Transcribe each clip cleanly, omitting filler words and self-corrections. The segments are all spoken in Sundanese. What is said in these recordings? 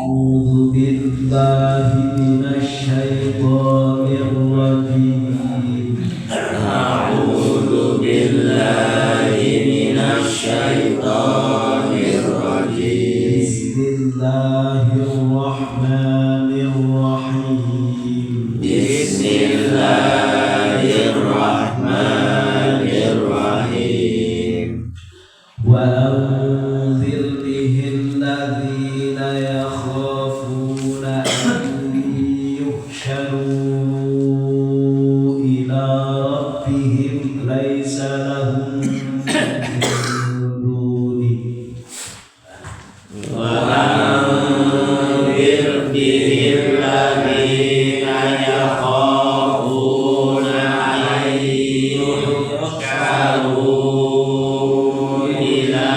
أعوذ بالله من الشيطان الرجيم. أعوذ بالله من الشيطان الرجيم. بسم الله الرحمن الرحيم. بسم الله الرحمن الرحيم. وأنذر به الذين يخافون أن يحشروا إلى ربهم ليس لهم من دونه وأنذر به الذين يخافون أن يحشروا إلى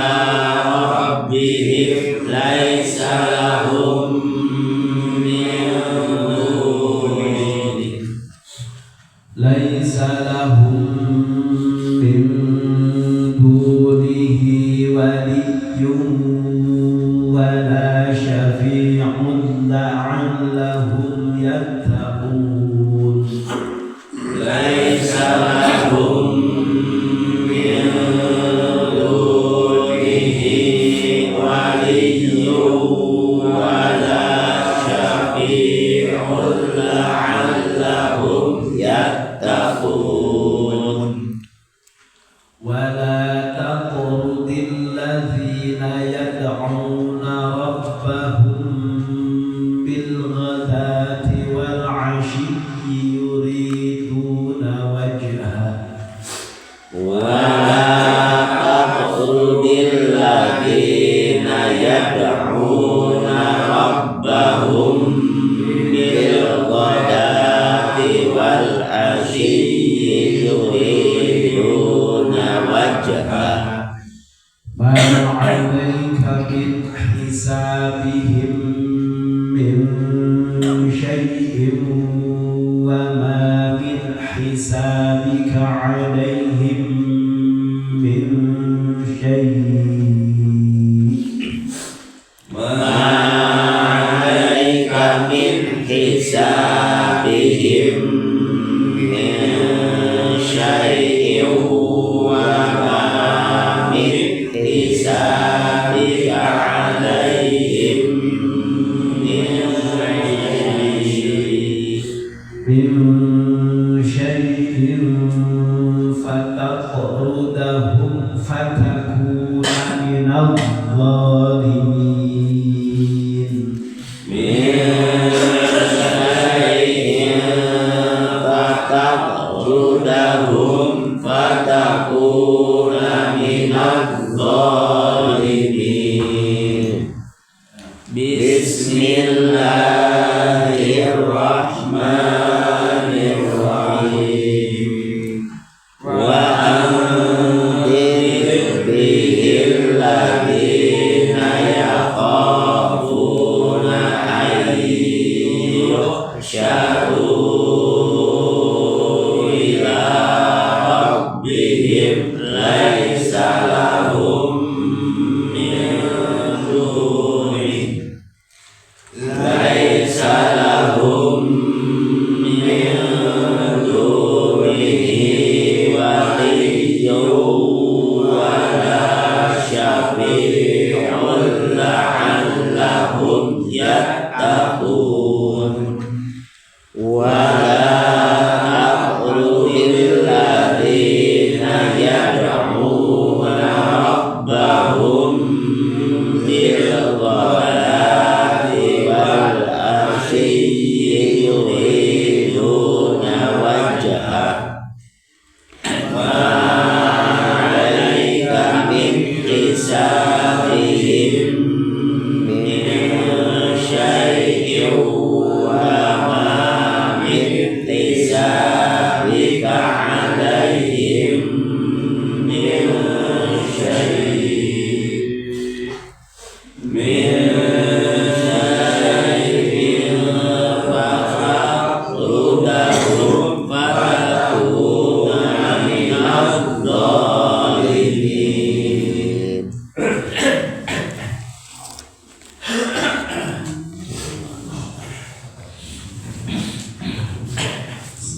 ربهم ليس لهم من دونه ليس لهم من دونه ولي ولا شفيع لعلهم يتقون. ليس لهم من دونه ولي ولا شفيع لعلهم يتقون. ولا تطرد الذين يدعون ربهم بالغداة والعشي يريدون وجهه. ولا تطرد الذين يدعون ربهم بالغداة والعشي يريدون وجهه. ما عليك من حسابهم من شيء وما من حسابك عليهم من شيء. ما عليك من حسابهم من شيء وما من حسابك عليهم من شيء من شيء فتطردهم فتكون من الظالمين. من شيء فتطردهم فتكون من الظالمين. بسم الله الرحمن الرحيم. وأنذر به الذين يخافون أن يحشروا إلى ربهم ليس لهم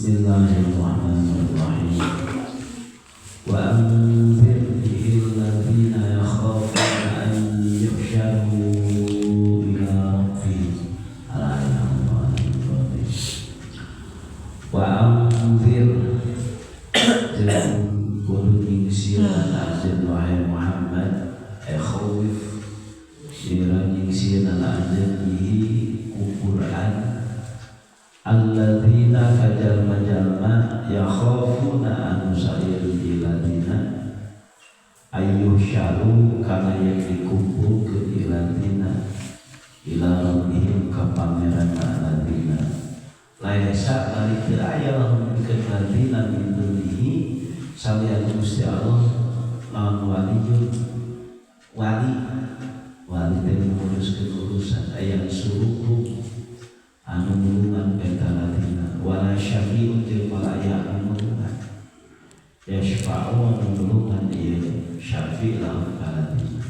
Bismillahirrahmanirrahim. Wa anzir bihil ladzina yakhafuna an yuhsyaru ila rabbihim. Wa anzir jeung kudu nyingsieunan anjeun wahai Muhammad, khawif sira nyingsieunan anjeun bihi ku Quran alladzina kajalma-jalma yakhafuna anu sair iladina ayyuhsyaru kana yen dikumpulkeun iladina ila rabbihim ka pangeran alladzina laisa bari teu aya lahum pikeun ladina min dunihi salian Gusti Allah lawan waliyun wali wali teh nguruskeun urusan aya suruhum anu nulungan eta ladina wala syafi'un jeung moal aya anu nulungan yashfa'u anu nulungan ieu syafi' lahum ka ladina.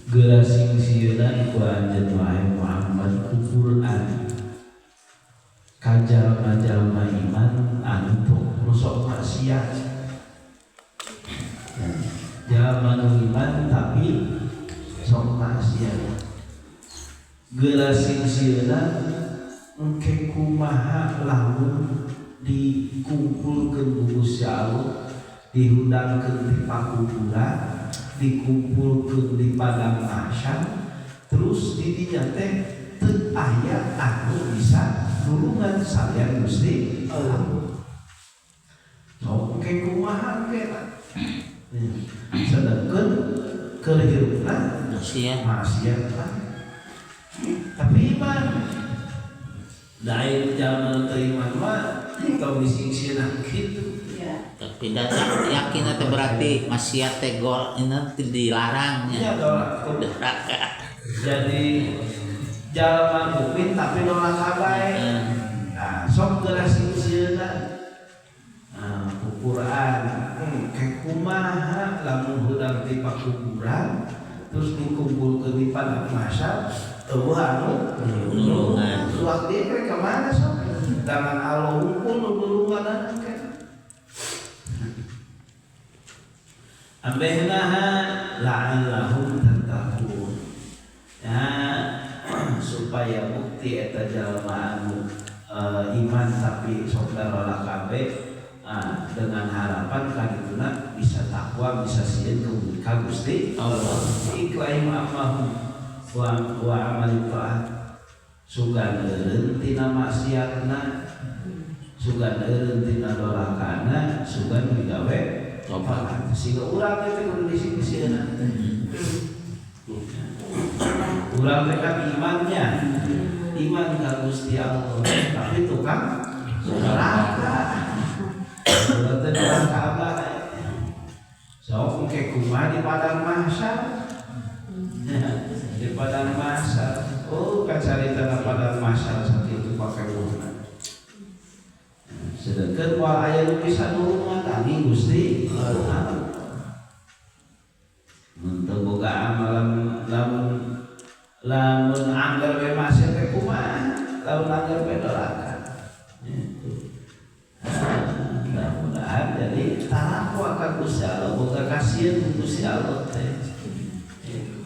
Geura sing sieunan ku anjeun wahai Muhammad ku Quran ka jalma-jalma iman anu sok maksiat, jalma nu iman tapi sok maksiat. Geura sing sieuna engke kumaha lamun dikumpulkeun ku Gusti Allah, dihundangkeun di pakuburan, dikumpulkeun di padang mahsyar, terus di dinya teh teu aya anu bisa nulungan salian Gusti Allah. Sok engke kumaha engke sedengkeun keur hirupna maksiat lah. Tapi iman lain jalma teu iman mah tong disingsieunan kitu. Tapi datang yakin atau berarti maksiat teh gol ini dilarangnya. Iya doraka. Jadi jalma mukmin tapi doraka bae. Nah, sok geura singsieunan. Nah, ku Quran engke kumaha lamun hudang ti pakuburan terus dikumpulkeun di padang mahsyar eueuh anu nulungan. Suak dia rek ka mana sok? Tangan Allah hukum nu nulungan ke. Ambehnaha la'allahum tattaqun. Ya, supaya bukti eta jalma anu iman tapi sok darolak kabeh, dengan harapan kadituna bisa takwa, bisa sieun ka Gusti Allah. Iklaim amahum wa amali ta'at sugan eureun tina maksiatna, sugan eureun tina dorakana, sugan migawe tobat. Sehingga urang teh kudu disingsieunan. Urang teh kan imannya, iman ka Gusti Allah, tapi tukang doraka. Urang teh doraka bae. Sok engke kumaha di padang mahsyar? Di padang mahsyar. Oh, kan carita padang mahsyar sakitu pake wuhna. Sedangkan moal aya nu bisa nulungan tani Gusti Allah. Mun teu boga amalan lamun lamun anggar we maksiat teh kumaha? Lamun anggar we doraka. Mudah-mudahan jadi tarakwa ka Gusti Allah, boga kasieun ku Gusti Allah teh.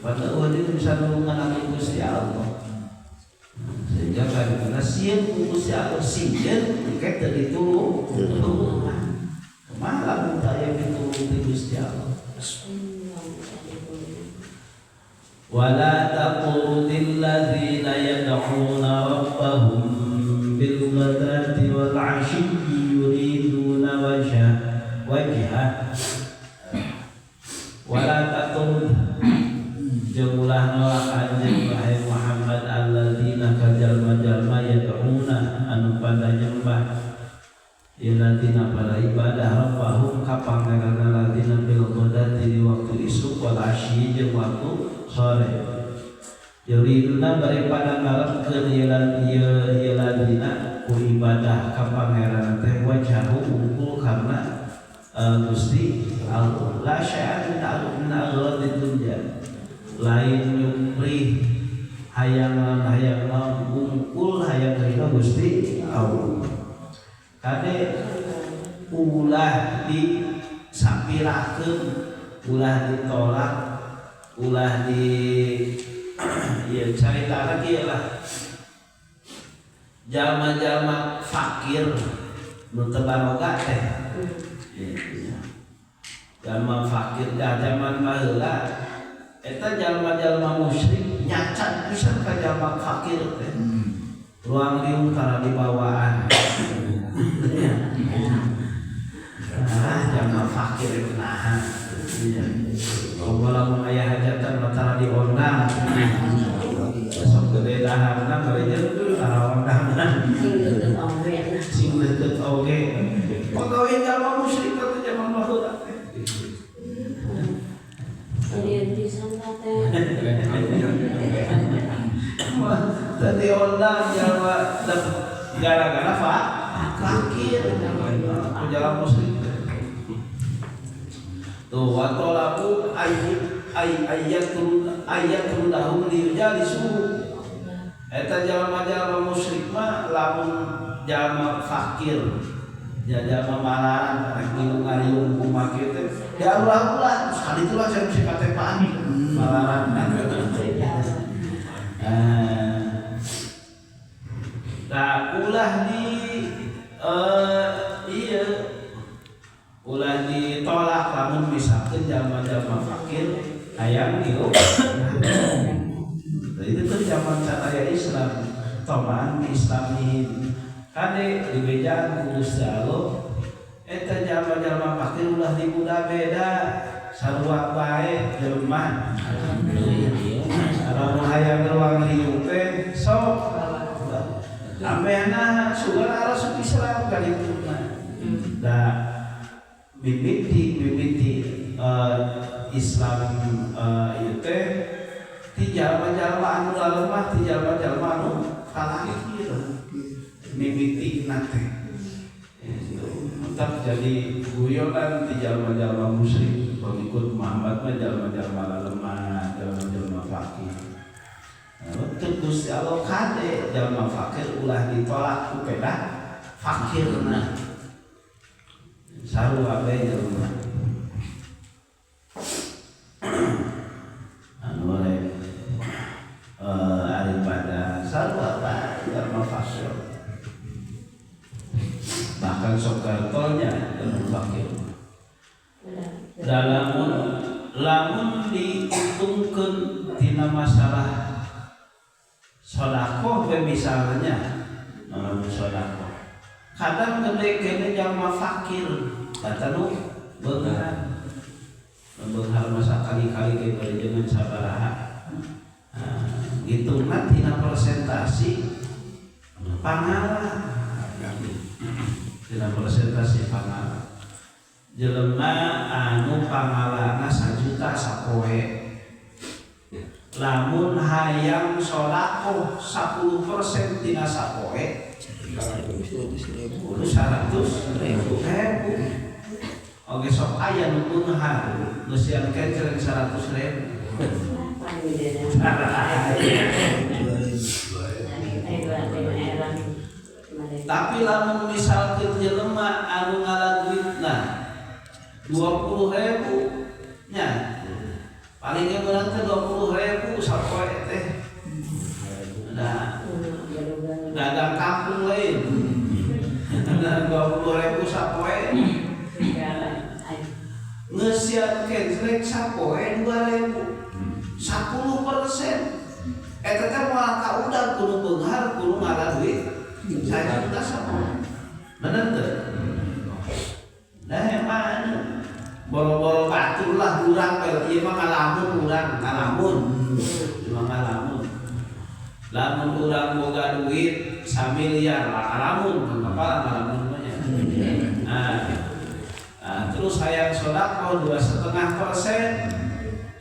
Pada eueuh bisa nulungan anu Gusti Allah. Sehingga kadang sieun ku Gusti Allah sieun engke teu ditulung. Kumaha lamun teu aya pitulung ti Gusti Allah. Wala taqrudil ladzina yad'una rabbahum bil ghadati wal 'ashiyyi yuriduna wajha. Wala taqrud jeung ulah nolak anjeun wahai Muhammad alladzina kajalma-jalma yad'una anu pada nyembah Ilatina pada ibadah rabbahum ka pangeranna ladina bil ghadati di waktu isuk wal asyi jeung waktu sore. Yuriduna bari pada ngarepkeun ieu ladina ku ibadah ka pangeran teh wajhahu unggul karena Gusti Allah. La syai'an min aghradi dunya. Lain nyuprih hayang hayang unggul hayang ridho Gusti Allah. Kade ulah disapirakeun, ulah ditolak, ulah di ieu caritana kieu lah. Jalma-jalma fakir nu teu baroga teh. Jalma fakir zaman baheula eta jalma-jalma musyrik nyacat pisan ka jalma fakir teh. Ruang liung tara dibawaan. Nah, jalma fakir naha. Komo lamun aya hajatan mah tara diondang. Sok gede daharna bari jeung tara ondangan. Sing leukeut oge. Pagawe jalma musyrik teh zaman baheula teh. Tadi ondang jalma gara-gara fakir jalma musyrik. Tuh wa talabu ayatul lahum liyujalisu. Eta jalma-jalma musyrik mah lamun jalma fakir ya jalma malaran rek ngilu ngariung kumaha kieu teh diarulah-ulah sekali itulah saya mesti katepaan malaran. Nah ulah di iya ulah ditolak lamun misalkan jalma-jalma fakir hayang ngilu. Itu tuh zaman aya Islam tomaan Islamihin kade dibejaan ku Gusti Allah eta jalma-jalma fakir ulah dibuda beda sarua bae jelema. Lamun hayang ruang liung teh sok ambehna sugan arasup Islam kalituna. Da mimiti Islam ieu teh ti jalma-jalma anu lalemah ti jalma-jalma anu fakir mimitina teh. Tetap jadi guyonan ti jalma-jalma musyrik pengikut Muhammad mah jalma-jalma lalemah, jalma-jalma fakir. Untuk Gusti Allah kade jalma fakir ulah ditolak ku pedah fakirna. Sarua bae jalma. Anu rek ari pada sarua bae jalma fakir. Bahkan sok gartolnya jalma fakir. Lamun lamun diuntungkeun tina masalah sodakoh we misalnya sodakoh kadang gede kene jalma fakir kata nu beunghar beunghar masa kali-kali ge bari jeung sabaraha ngitungna tina presentasi pangala tina presentasi pangala jelema anu pangalana 1 juta sapoe lamun hayang sodakoh 10% tina sapoe kudu 100.000. Oke sok aya nu beunghar ngeusian kencreng 100.000. Tapi lamun misalkeun jelema anu ngala duitna 20.000 nya paling ge meunang teh 20.000 sapoe teh. Nah, dagang kampung lain. Nah, 20.000 sapoe. Ngeusian kencreng sapoe 2.000. 10%. Eta teh moal kaudang kudu beunghar kudu ngala duit 1 juta sapoe. Bener teu? Nah, emang boro-boro batur lah urang ieu mah ngalamun urang, ngalamun. Ieu mah ngalamun. Lamun urang boga duit samiliar lah ngalamun, kepala ngalamun mah nya. Nah, terus hayang sodakoh 2,5%.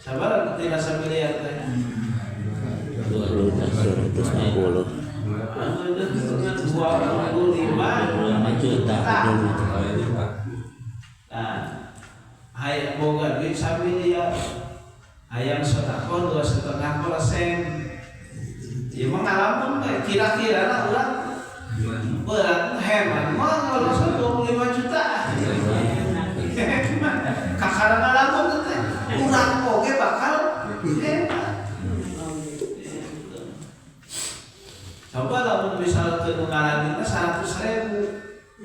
Sabaraha tina samiliar teh? 250. 25 juta. Nah, hayang boga duit samiliar, hayang sodakoh 2,5%. Ya mah ngalamun we kira-kira lah urang berat hemat mah kalau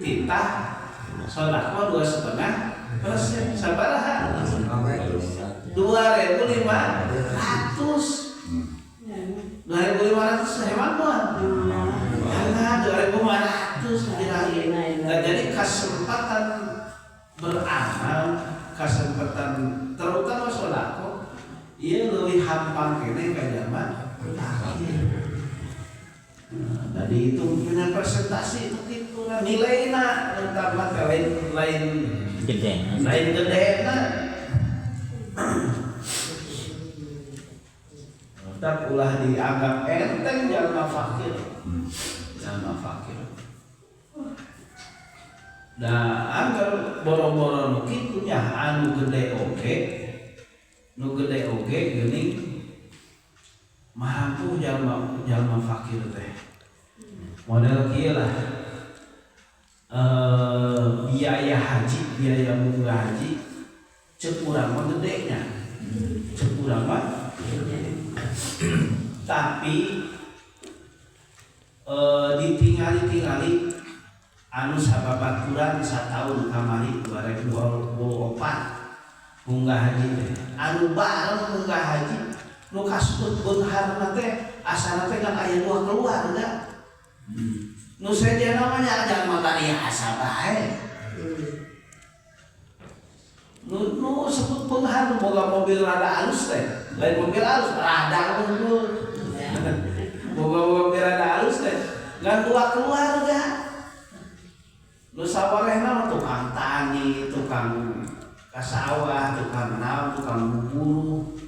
Titah sedekah 2,5% sabaraha? 2.500. 2.500 hemat mah. Karena 2.500 diraih. Nah, jadi kesempatan beramal, kesempatan terutama sedekah ieu leuwih hampang keneh ka jalma fakir. Nah, jadi itu punya presentasi itu gitu nah, nilaina terutama teh lain lain gede. Lain gedena. Tak ulah dianggap enteng jalma fakir. Jalma fakir. Nah, anggar boro-boro nu kitu nya anu gede oge, nu gede oge geuning mampu jalma jalma fakir teh. Model kieu lah. Biaya haji, biaya munggah haji cek urang mah gede nya. Cek urang mah gede. Tapi ditingali-tingali anu sababaturan sataun kamari 2024 munggah haji teh anu bareng munggah haji nu kasebut beungharna teh asana teh kan aya dua keluarga nu sejenna mah nya jalma biasa bae nu sebut beunghar nu boga mobil rada alus teh lain mobil alus rada unggul boga mobil rada alus teh ngan dua keluarga nu sawarehna mah tukang tani, tukang kasawah, tukang naon, tukang buburu.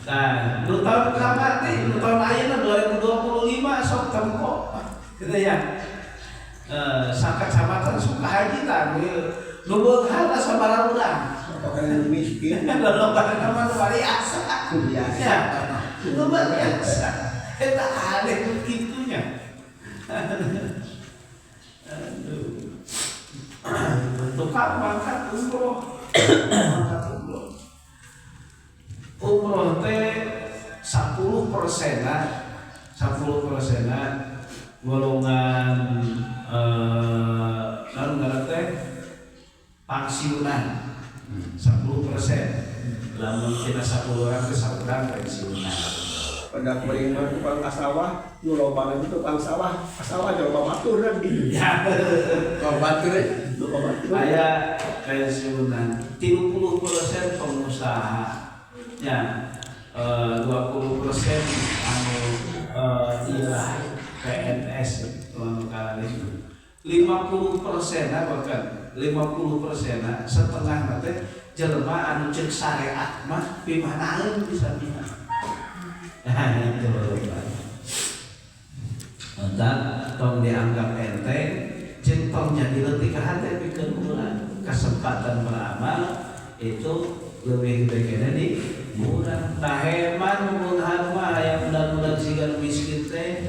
Nah, nu tahun kamari, nu tahun ayeuna 2025 sok tempo gitu ya. Sakacamatan suka haji tah nu beunghar sabaraha urang. Pokoknya miskin. Lolobana mah nu biasa. Biasa. Nu biasa. Eta aneh kitunya. Aduh. Tukang mangkat umroh. Mangkat umroh. Umroh teh 10%, 10% golongan naon ngaran teh pangsiunan. 10%. Lamun tina 10 orang teh saurang pensiunan. Pada kuring mah tukang kasawah, nu loba lagi tukang sawah, kasawah aja loba batur gitu. Ya. Loba batur loba batur. Aya pensiunan 30% pengusaha. Ya, 20% anu ilah PNS anu kalaris. 50% bahkan 50% setengah teh jelema anu ceuk syariat mah pimanaeun bisa pihak. Nah itu entah tong dianggap enteng jeung tong jadi leutik ka hate pikeun urang kesempatan beramal itu leuwih gede keneh di urang. Tah heman beunghar mah hayang budak-budak siga nu miskin teh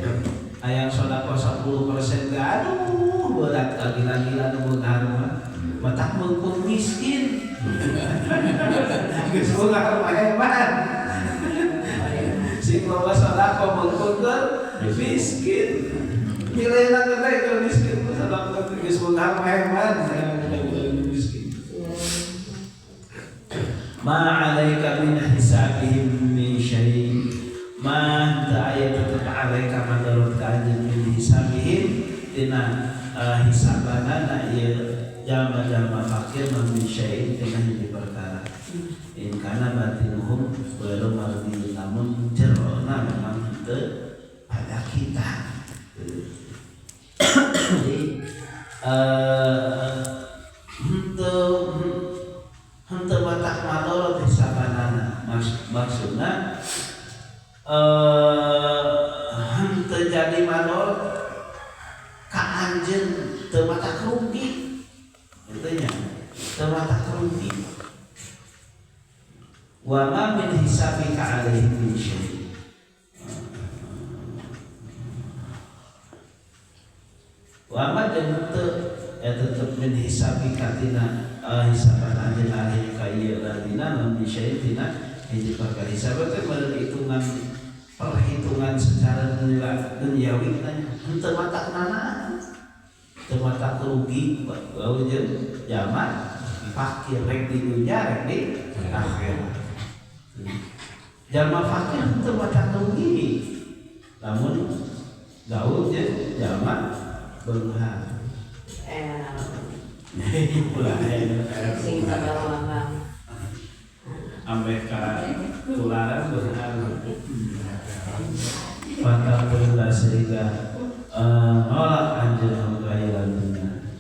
hayang sedekah 10% teh aduh berat kagila-gila nu beunghar mah matak meungpeung miskin. Geus beunghar mah heman. Sing loba sedekah meungpeung miskin. Nilaina gede keur miskin mah sedekah geus beunghar mah heman miskin. Ma 'alaika min hisabihim min syai' ma ta'aya tetep 'alaika madarat ka anjeun min hisabihim tina hisabanana ieu jalma-jalma fakir min syai'in tina hiji perkara in kana batinuhum ghairu mardi lamun jerona memang teu pada kita. Jadi henteu matak madorot hisabanana maksudna henteu jadi madorot ka anjeun teu matak rugi kitu nya teu matak rugi wa ma min hisabika alaihim min syai' wa ma jeung teu ya tetep min hisabika tina hisaban anjeun alaihim ka ieu ladina min syai' tina hiji perkara hisaban teh meureun hitungan Perhitungan secara duniawi tanya henteu matak nana, teu matak rugi gaul jeung jalma fakir rek di dunya rek di akhirat. Jalma fakir henteu matak rugi lamun gaul jeung jalma beunghar. Ulah Sing sabar. Ambeh ka tularan beunghar. Fatakula sehingga nolak anjeun gairan dunya,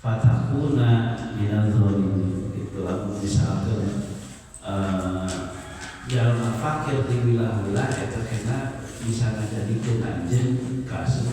fatakuna minaz zalimin. Itu lamun misalkeun jalma fakir di wilah-wilah eta kena bisa ngajadikeun anjeun kaasup